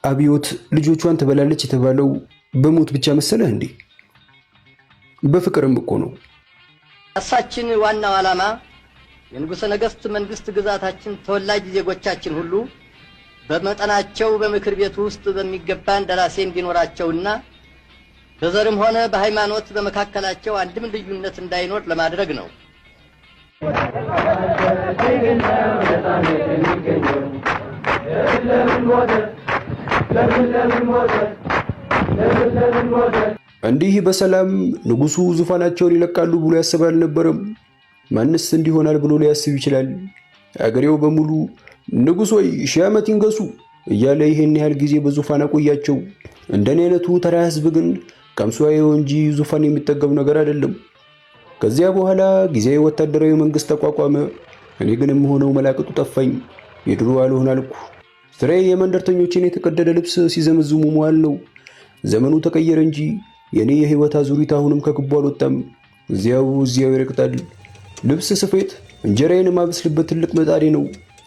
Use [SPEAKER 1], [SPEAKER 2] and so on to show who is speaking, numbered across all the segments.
[SPEAKER 1] አብዮት ልጆቿን ትበላለች የተባለው በሞት ብቻ መሰለህ እንዴ? በፍቅርም እኮ ነው።
[SPEAKER 2] እሳችን ዋናው ዓላማ የንጉሠ ነገሥት መንግሥት ግዛታችን ተወላጅ ዜጎቻችን ሁሉ በመጠናቸው በምክር ቤቱ ውስጥ በሚገባ እንደራሴ እንዲኖራቸውና በዘርም ሆነ በሃይማኖት በመካከላቸው አንድም ልዩነት እንዳይኖር ለማድረግ ነው።
[SPEAKER 1] እንዲህ በሰላም ንጉሱ ዙፋናቸውን ይለቃሉ ብሎ ያስብ አልነበረም። ማንስ እንዲሆናል ብሎ ሊያስብ ይችላል? አገሬው በሙሉ ንጉሥ ሆይ 1000 ዓመት ይንገሱ እያለ ይህን ያህል ጊዜ በዙፋን አቆያቸው። እንደኔ አይነቱ ተራ ህዝብ ግን ቀምሶ ያየው እንጂ ዙፋን የሚጠገብ ነገር አይደለም። ከዚያ በኋላ ጊዜያዊ ወታደራዊ መንግስት ተቋቋመ። እኔ ግን የምሆነው መላቅጡ ጠፋኝ። የድሮ አልሆን አልኩ። ስራዬ የመንደርተኞችን የተቀደደ ልብስ ሲዘመዝሙ መዋል ነው። ዘመኑ ተቀየረ እንጂ የኔ የህይወት አዙሪት አሁንም ከክቡ አልወጣም። እዚያው እዚያው ይረግጣል። ልብስ ስፌት እንጀራዬን የማበስልበት ትልቅ ምጣዴ ነው።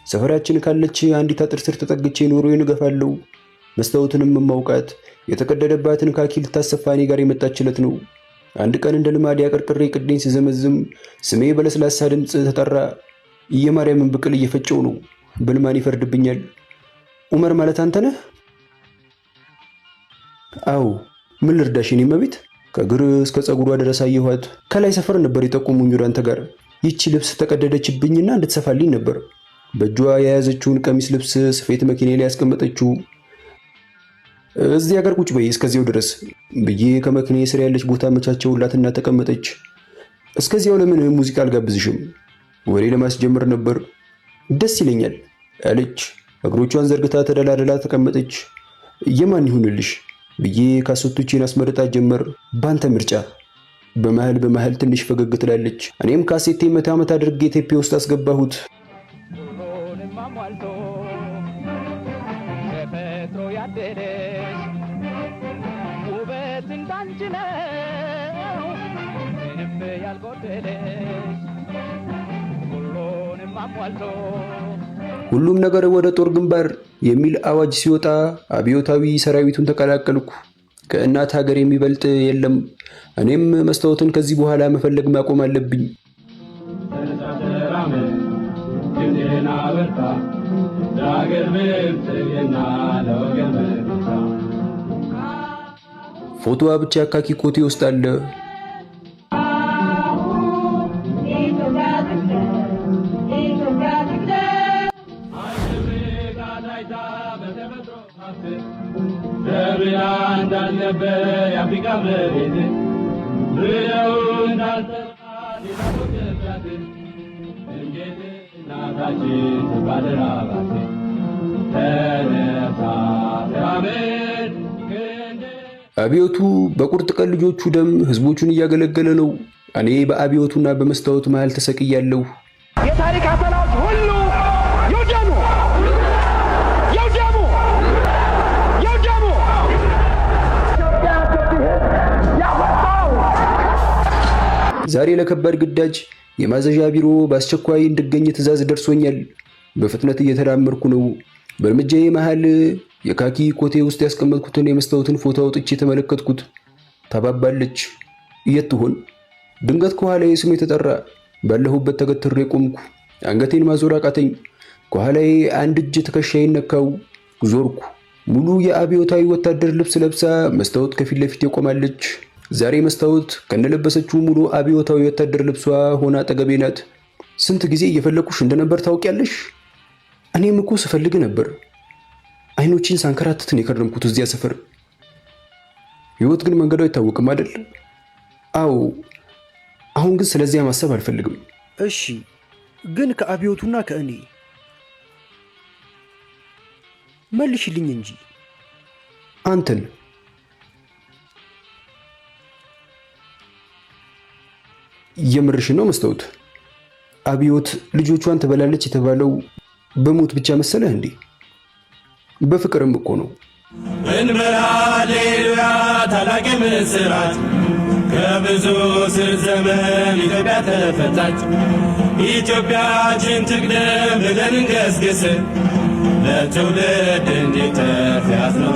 [SPEAKER 1] ሰፈራችን ካለች አንዲት አጥር ስር ተጠግቼ ኑሮዬን እገፋለሁ። መስታወትንም የማውቃት የተቀደደባትን ካኪ ልታሰፋ እኔ ጋር የመጣችለት ነው። አንድ ቀን እንደ ልማድ ያቀርቅሬ ቅዴን ስዘመዝም ስሜ በለስላሳ ድምፅ ተጠራ። የማርያምን ብቅል እየፈጨው ነው። ብልማን ይፈርድብኛል። ኡመር ማለት አንተ ነህ? አዎ። ምን ልርዳሽ የኔ እመቤት? ከእግር እስከ ፀጉሯ ድረስ አየኋት። ከላይ ሰፈር ነበር የጠቆሙኝ ወደ አንተ ጋር። ይቺ ልብስ ተቀደደችብኝና እንድትሰፋልኝ ነበር። በእጇ የያዘችውን ቀሚስ ልብስ ስፌት መኪና ላይ ያስቀመጠችው። እዚያ ጋር ቁጭ በይ እስከዚያው ድረስ ብዬ ከመኪናዬ ስር ያለች ቦታ አመቻቸውላትና ተቀመጠች። እስከዚያው ለምን ሙዚቃ አልጋብዝሽም? ወሬ ለማስጀመር ነበር። ደስ ይለኛል አለች። እግሮቿን ዘርግታ ተደላደላ ተቀመጠች። የማን ይሁንልሽ ብዬ ካሴቶቼን አስመርጣት ጀመር። ባንተ ምርጫ። በመሃል በመሃል ትንሽ ፈገግ ትላለች። እኔም ካሴቴ መታ መታ አድርጌ ቴፔ ውስጥ አስገባሁት።
[SPEAKER 3] ሁሉንም አሟልቶ ተፈጥሮ ያደለሽ ውበት እንዳንቺ ነው ምንም ያልጎደለሽ ሁሉንም አሟልቶ
[SPEAKER 1] ሁሉም ነገር ወደ ጦር ግንባር የሚል አዋጅ ሲወጣ አብዮታዊ ሰራዊቱን ተቀላቀልኩ። ከእናት ሀገር የሚበልጥ የለም። እኔም መስታወትን ከዚህ በኋላ መፈለግ ማቆም አለብኝ። ፎቶዋ ብቻ ካኪ ኮቴ ውስጥ አለ። አብዮቱ በቁርጥ ቀን ልጆቹ ደም ህዝቦቹን እያገለገለ ነው። እኔ በአብዮቱና በመስታወት መሃል ተሰቅያለሁ።
[SPEAKER 3] የታሪክ አተላዎች ሁሉ ይውደሙ፣ ይውደሙ፣ ይውደሙ።
[SPEAKER 1] ዛሬ ለከባድ ግዳጅ የማዘዣ ቢሮ በአስቸኳይ እንድገኝ ትዕዛዝ ደርሶኛል። በፍጥነት እየተራመድኩ ነው። በእርምጃዬ መሃል የካኪ ኮቴ ውስጥ ያስቀመጥኩትን የመስታወትን ፎቶ አውጥቼ ተመለከትኩት። ታባባለች። የት ትሆን? ድንገት ከኋላዬ ስሜ ተጠራ። ባለሁበት ተገትሬ ቆምኩ። አንገቴን ማዞር አቃተኝ። ከኋላዬ አንድ እጅ ትከሻዬን ነካው። ዞርኩ። ሙሉ የአብዮታዊ ወታደር ልብስ ለብሳ መስታወት ከፊት ለፊት ቆማለች። ዛሬ መስታወት ከነለበሰችው ሙሉ አብዮታዊ ወታደር ልብሷ ሆና አጠገቤ ናት። ስንት ጊዜ እየፈለኩሽ እንደነበር ታውቂያለሽ? እኔም እኮ ስፈልግ ነበር። አይኖችን ሳንከራትት ነው የከረምኩት እዚያ ሰፈር። ህይወት ግን መንገዱ አይታወቅም አይደል? አዎ። አሁን ግን ስለዚያ ማሰብ አልፈልግም።
[SPEAKER 4] እሺ፣ ግን ከአብዮቱና ከእኔ መልሽልኝ እንጂ።
[SPEAKER 1] አንተን የምርሽ ነው መስታወት? አብዮት ልጆቿን ትበላለች የተባለው በሞት ብቻ መሰለህ እንዴ? በፍቅርም እኮ ነው።
[SPEAKER 5] እንበል ሃሌሉያ ታላቅ ምስራች፣ ከብዙ ስር ዘመን ኢትዮጵያ ተፈታች። ኢትዮጵያችን ትቅደም ብለን እንገስግስ፣ ለትውልድ እንዲተርፍ ያ ነው።